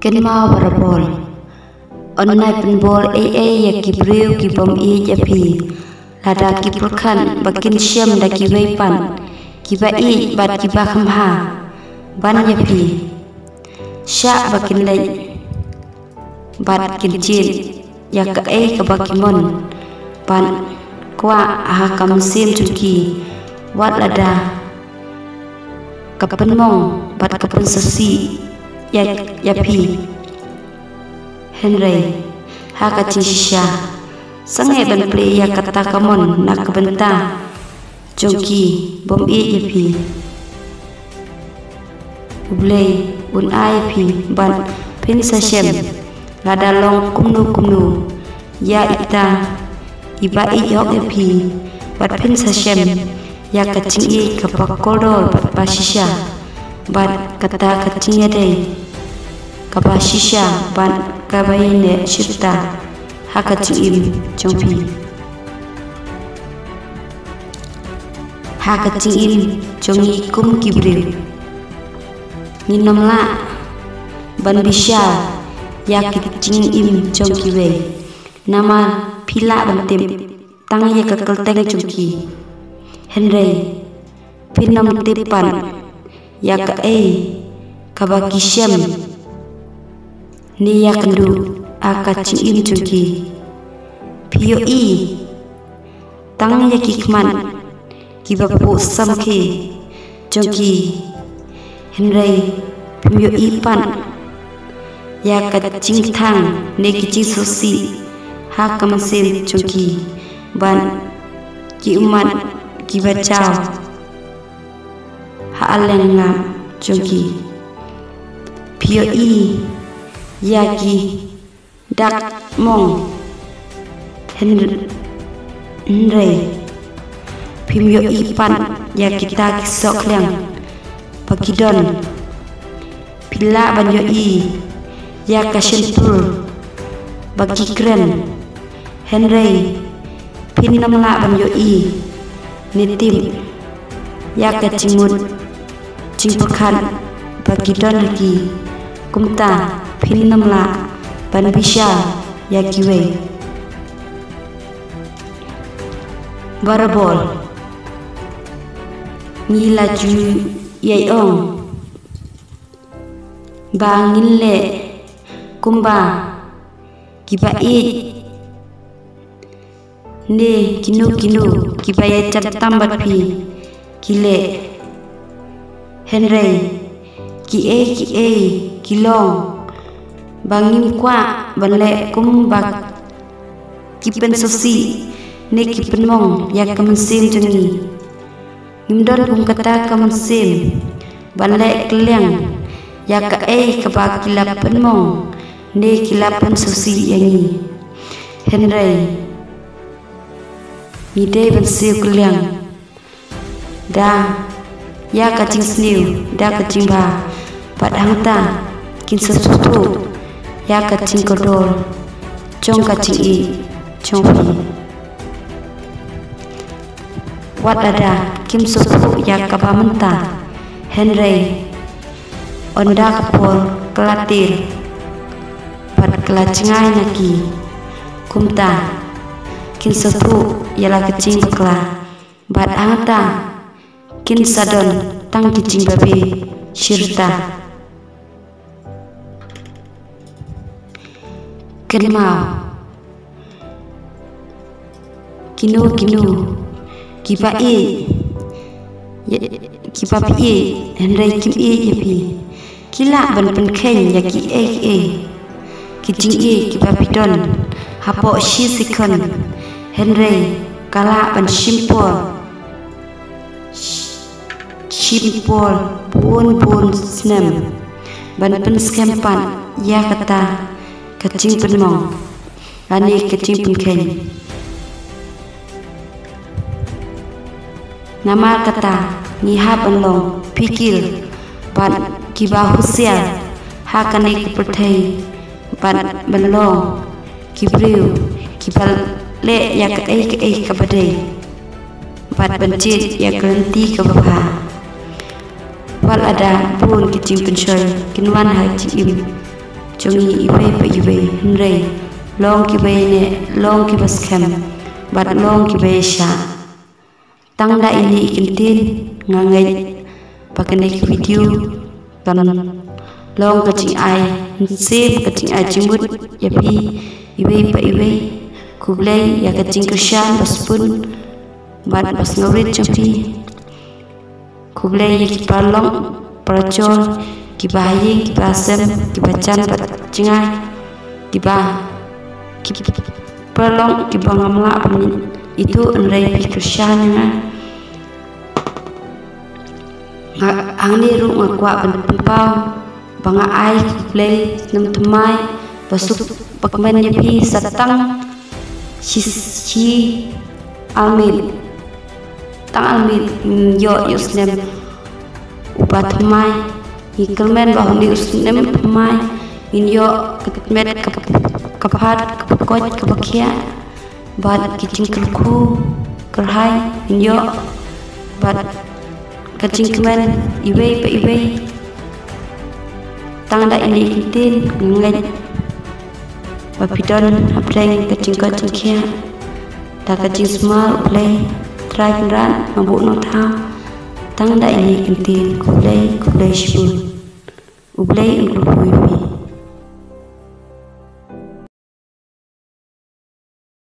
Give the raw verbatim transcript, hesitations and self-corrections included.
Kynmaw barabor, yn nai pynbor ei ei ïa ki briew ki bym ïeit ïa phi, lada ki pyrkhat ba kin shem da kiwei pat kiba ïeit bad kiba kham bha ban ïa phi. Shah ba kin leit bad kin jied ïa kaei kaba ki mon bad kwah ha ka mynsiem jong ki, wat lada ka pynmong bad ka pynsngewsih ïa, ïa phi. Hynrei ha ka jingshisha, sangeh ban plie ïa kata ka mon na ka bynta jong ki bym ïeit ïa phi. U Blei un ai ïa phi bad phin sa shem lada long kumno kumno ïa ita iba ïeit hok ïa phi, bad phin sa shem ïa ka jingïeit kaba kordor bad ba shisha, bad kata ka jingïadei kaba shisha bad kaba ïaineh shirta ha ka jingim jong phi, ha ka jingim jong ngi kum ki briew. Ngin ym lah ban bishar ïa ka jingim jong kiwei, namar phi lah ban tip tang ïa ka kyrteng jong ki. Hynrei phin ym tip pat ïa kaei kaba ki shem ne ïakynduh ha ka jingim jong ki. Phi ïohi tang ïa ki khmat kiba phuh samrkhie jong ki, hynrei phim ïohi pat ïa ka jingthang ne ki jingsngewsih ha ka mynsiem jong ki, bad ki ummat kiba jaw ha lyngngap jong ki. Phi ïohi ïa ki dak mong, hyn-, hynrei phim ïohi pat ïa kita ki sohkhliang ba ki don. Phi lah ban ïohi ïa ka shyntur ba ki kren, hynrei phin ym lah ban ïohi ne tip ïa ka jingmut jingpyrkhat ba ki don ha ki. Kumta phin ym lah ban bishar ïa kiwei. Barabor ngi la ju ïai ong ba ngin leh kumba kiba ïeit ne kino kino kiba ïai jam tam bad phi ki leh. Hynrei kiei kiei ki long ba ngim kwah ban leh kumba ki pynsngewsih ne ki pynmong ïa ka mynsiem jong ngi. Ngim don kum kata ka mynsiem ban leh kylliang ïa kaei kaba ki la pynmong ne ki la pynsngewsih ïa ngi. Hynrei ngi dei ban siew kylliang da ïa ka jingsniew, da ka jingbha, bad hangta kin sa sngewthuh ïa ka jingkordor jong ka jingïeit jong phi. Wat lada kim sngewthuh ïa kaba mynta, hynrei ynda ka por ka la tiar bad ka la jngai na ki, kumta kin sngewthuh ïa la ka jingbakla, bad hangta kin sa don tang ki jingbabe shirta. Kynmaw, kino kino kiba ïeit, ïa, kiba phi ïeit hynrei kim ïeit ïa phi, ki lah ban pynkheiñ ïa kiei kiei ki jingïeit kiba phi don hapoh shi second, hynrei ka lah ban shim por, shim por bun bun snem ban pynskhem pat ïa kata ka jingpynmong lane ka jingpynkheiñ. Namar kata ngi hap ban long phikir bad kiba husiar ha kane ka pyrthei, bad ban long ki briew kiba leh ïa kaei kaei kaba dei, bad ban jied ïa ka lynti kaba bha. Wat lada bun ki jingpynshoi kin wan ha jingim jong ngi iwei pa iwei, hynrei long kiwei ne long kiba skhem bad long kiba ïaishah. Tang da ine i kyntien nga ngeit ba kane ka video kan long ka jingai mynsiem, ka jingai jingmut ïa phi iwei pa iwei. Khublei ïa ka jingkyrshan ba sbun bad ba sngewrit jong phi. Khublei ïa ki paralok parajor, kiba ha ïing kiba ha sem, kiba jan bad jngai, kiba ki paralok kiba ngam lah ban ithuh, hynrei phi kyrshan ïa nga. Nga hangne ruh nga kwah ban pynpaw ba nga ai khublei snem thymmai ba suk bakmen ïa phi sa tang shi shi almit. Tang almit ngin ïoh ïa u snem uba thymmai. Ngi kyrmen ba une u snem thymmai ngin ïoh ka met ka phat, ka koit, ka khiah bad ki jingkyrkhu kyrhai ngin ïoh bad ka jingkmen iwei pa iwei. Tang da ine i kyntien nga ngeit ba phi don hapdeng ka jingkoit jingkhiah. Da ka jingsumar U Blei Trai Kynrad, nga buh nongthaw tang da ine i kyntien. Khublei, khublei shibun. U Blei un kyrkhu ïa phi.